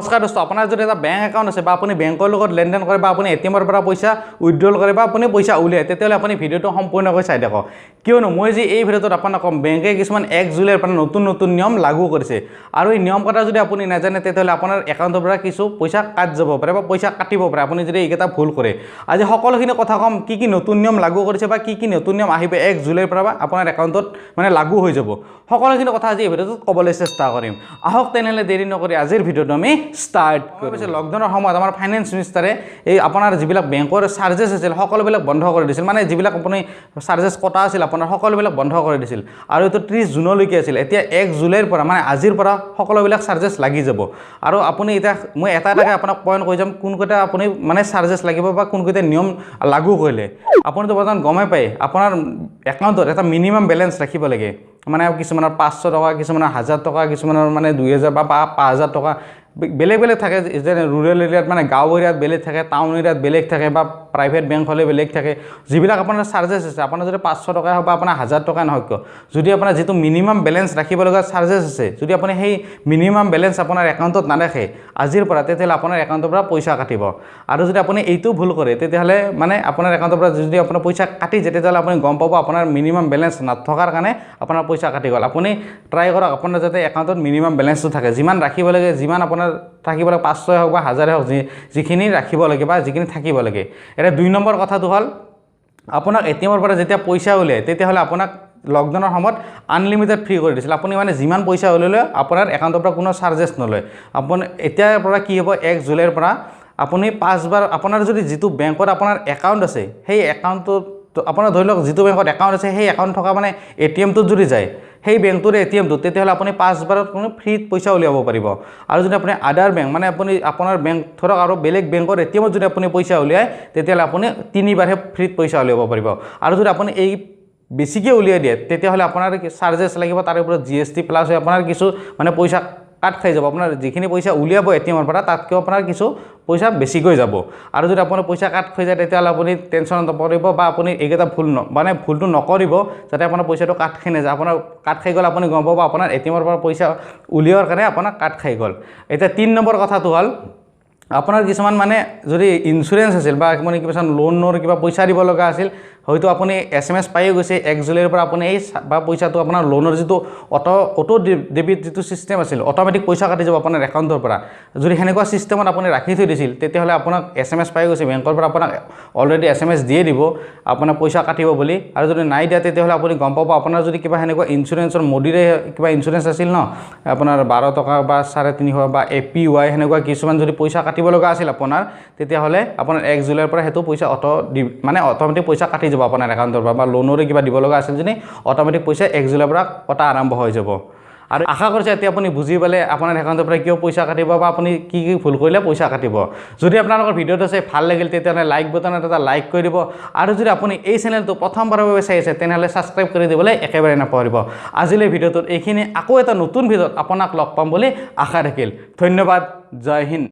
নমস্কাৰ দোস্ত, আপোনাৰ যদি এটা বেংক একাউণ্ট আছে বা আপুনি বেংকৰ লগত লেনদেন কৰে বা আপুনি এটিএমৰ পৰা পইচা উইড্ৰল কৰে বা আপুনি পইচা উলিয়ায়, তেতিয়াহ'লে আপুনি ভিডিঅ'টো সম্পূৰ্ণকৈ চাই থাকক। কিয়নো মই যে এই ভিডিঅ'টোত আপোনাক ক'ম, বেংকে কিছুমান 1 জুলাইৰ পৰা নতুন নতুন নিয়ম লাগু কৰিছে আৰু এই নিয়ম কেইটা যদি আপুনি নাজানে, তেতিয়াহ'লে আপোনাৰ একাউণ্টৰ পৰা কিছু পইচা কাট যাব পাৰে বা পইচা কাটিব পাৰে, আপুনি যদি এইকেইটা ভুল কৰে। আজি সকলোখিনি কথা ক'ম, কি কি নতুন নিয়ম লাগু কৰিছে বা কি কি নতুন নিয়ম আহিব 1 জুলাইৰ পৰা বা আপোনাৰ একাউণ্টত মানে লাগু হৈ যাব, সকলোখিনি কথা আজি এই ভিডিঅ'টোত ক'বলৈ চেষ্টা কৰিম। আহক তেনেহ'লে, দেৰি নকৰি আজিৰ ভিডিঅ'টো আমি ষ্টাৰ্ট কৰোঁ। পিছে লকডাউনৰ সময়ত আমাৰ ফাইনেন্স মিনিষ্টাৰে এই আপোনাৰ যিবিলাক বেংকৰ চাৰ্জেছ আছিল, সকলোবিলাক বন্ধ কৰি দিছিল। মানে যিবিলাক আপুনি চাৰ্জেছ কটা আছিল আপোনাৰ, সকলোবিলাক বন্ধ কৰি দিছিল আৰু এইটো 30 জুনলৈকে আছিল। এতিয়া 1 জুলাইৰ পৰা, মানে আজিৰ পৰা সকলোবিলাক চাৰ্জেছ লাগি যাব। আৰু আপুনি এতিয়া মই এটা এটাকৈ আপোনাক পইণ্ট কৈ যাম, কোনকেইটা আপুনি মানে চাৰ্জেছ লাগিব বা কোনকেইটা নিয়ম লাগু কৰিলে। আপুনিতো বৰ্তমান গমেই পায়, আপোনাৰ একাউণ্টত এটা মিনিমাম বেলেঞ্চ ৰাখিব লাগে। মানে কিছুমানৰ 500 টকা, কিছুমানৰ 1000 টকা, কিছুমানৰ মানে 2000 বা 5000 টকা, বেলেগ বেলেগ থাকে। যেনে ৰুৰেল এৰিয়াত, মানে গাঁও এৰিয়াত বেলেগ থাকে, টাউন এৰিয়াত বেলেগ থাকে বা প্ৰাইভেট বেংক হ'লে বেলেগ থাকে। যিবিলাক আপোনাৰ চাৰ্জেছ আছে, আপোনাৰ যদি 500 টকাই হওক বা আপোনাৰ 1000 টকাই নহওক কিয়, যদি আপোনাৰ যিটো মিনিমাম বেলেঞ্চ ৰাখিব লগা চাৰ্জেছ আছে, যদি আপুনি সেই মিনিমাম বেলেঞ্চ আপোনাৰ একাউণ্টত নাৰাখে আজিৰ পৰা, তেতিয়াহ'লে আপোনাৰ একাউণ্টৰ পৰা পইচা কাটিব। আৰু যদি আপুনি এইটো ভুল কৰে, তেতিয়াহ'লে মানে আপোনাৰ একাউণ্টৰ পৰা যদি আপোনাৰ পইচা কাটি যায়, তেতিয়াহ'লে আপুনি গম পাব আপোনাৰ মিনিমাম বেলেঞ্চ নথকাৰ কাৰণে আপোনাৰ পইচা কাটি গ'ল। আপুনি ট্ৰাই কৰক আপোনাৰ যাতে একাউণ্টত মিনিমাম বেলেঞ্চটো থাকে, যিমান ৰাখিব লাগে, যিমান আপোনাৰ থাকিব লাগে, 500 হওক বা হাজাৰে হওক, যিখিনি ৰাখিব লাগে বা যিখিনি থাকিব লাগে। এতিয়া 2 নম্বৰ কথাটো হ'ল, আপোনাক এটিএমৰ পৰা যেতিয়া পইচা উলিয়ায়, তেতিয়াহ'লে আপোনাক লকডাউনৰ সময়ত আনলিমিটেড ফ্ৰী কৰি দিছিল। আপুনি মানে যিমান পইচা উলিয়ালে আপোনাৰ একাউণ্টৰ পৰা কোনো চাৰ্জেছ নলয়। আপুনি এতিয়াৰ পৰা কি হ'ব, 1 জুলাইৰ পৰা আপুনি পাঁচবাৰ আপোনাৰ যদি যিটো বেংকত আপোনাৰ একাউণ্ট আছে, সেই একাউণ্টটোত আপোনাৰ ধৰি লওক যিটো বেংকত একাউণ্ট আছে, সেই একাউণ্ট থকা মানে এটিএমটোত যদি যায়, সেই বেংকটোৰ এটিএমটোত, তেতিয়াহ'লে আপুনি পাঁচবাৰত কোনো ফ্ৰীত পইচা উলিয়াব পাৰিব। আৰু যদি আপুনি আদাৰ বেংক, মানে আপুনি আপোনাৰ বেংক ধৰক আৰু বেলেগ বেংকৰ এটিএমত যদি আপুনি পইচা উলিয়ায়, তেতিয়াহ'লে আপুনি তিনিবাৰহে ফ্ৰীত পইচা উলিয়াব পাৰিব। আৰু যদি আপুনি এই বেছিকৈ উলিয়াই দিয়ে, তেতিয়াহ'লে আপোনাৰ চাৰ্জেছ লাগিব, তাৰে ওপৰত জিএছটি প্লাছ হৈ আপোনাৰ কিছু মানে পইচা কাট খাই যাব। আপোনাৰ যিখিনি পইচা উলিয়াব এটিএমৰ পৰা, তাতকৈও আপোনাৰ কিছু পইচা বেছিকৈ যাব। আৰু যদি আপোনাৰ পইচা কাট খাই যায়, তেতিয়াহ'লে আপুনি টেনশ্যনত নপৰিব বা আপুনি এইকেইটা ভুল ন মানে ভুলটো নকৰিব, যাতে আপোনাৰ পইচাটো কাট খাই নাযায়। আপোনাৰ কাট খাই গ'লে আপুনি গম পাব আপোনাৰ এটিএমৰ পৰা পইচা উলিওৱাৰ কাৰণে আপোনাৰ কাট খাই গ'ল। এতিয়া 3 নম্বৰ কথাটো হ'ল, আপোনাৰ কিছুমান মানে যদি ইঞ্চুৰেঞ্চ আছিল বা আপুনি কিছুমান লোনৰ কিবা পইচা দিব লগা আছিল, হয়তো আপুনি এছএমএছ পায়ে গৈছে, 1 জুলাইৰ পৰা আপুনি এই বা পইচাটো আপোনাৰ লোনৰ যিটো অট অ'টো ডেবিট যিটো ছিষ্টেম আছিল, অট'মেটিক পইচা কাটি যাব আপোনাৰ একাউণ্টৰ পৰা, যদি সেনেকুৱা ছিষ্টেমত আপুনি ৰাখি থৈ দিছিল, তেতিয়াহ'লে আপোনাক এছএমএছ পাই গৈছে। বেংকৰ পৰা আপোনাক অলৰেডি এছএমএছ দিয়ে দিব আপোনাৰ পইচা কাটিব বুলি। আৰু যদি নাই দিয়া, তেতিয়াহ'লে আপুনি গম পাব আপোনাৰ যদি কিবা সেনেকুৱা ইঞ্চুৰেঞ্চৰ মোদীৰে কিবা ইঞ্চুৰেঞ্চ আছিল ন, আপোনাৰ 12 টকা বা 350 বা এপিৱাই সেনেকুৱা কিছুমান যদি পইচা কাটিব লগা আছিল আপোনাৰ, তেতিয়াহ'লে আপোনাৰ 1 জুলাইৰ পৰা সেইটো পইচা অট' দি মানে অট'মেটিক পইচা কাটি যাব আপোনাৰ একাউণ্টৰ পৰা। বা লোনৰে কিবা দিব লগা আছিল যদি, অট'মেটিক পইচা 1 জুলাইৰ পৰা কটা আৰম্ভ হৈ যাব। আৰু আশা কৰিছোঁ এতিয়া আপুনি বুজি পালে আপোনাৰ একাউণ্টৰ পৰা কিয় পইচা কাটিব বা আপুনি কি কি ভুল কৰিলে পইচা কাটিব। যদি আপোনালোকৰ ভিডিঅ'টো চাই ভাল লাগিল, তেতিয়াহ'লে লাইক বটনত এটা লাইক কৰি দিব। আৰু যদি আপুনি এই চেনেলটো প্ৰথমবাৰৰ বাবে চাই আছে, তেনেহ'লে ছাবস্ক্ৰাইব কৰি দিবলৈ একেবাৰে নাপাহৰিব। আজিলৈ ভিডিঅ'টোত এইখিনি। আকৌ এটা নতুন ভিডিঅ'ত আপোনাক লগ পাম বুলি আশা থাকিল। ধন্যবাদ, জয় হিন্দ।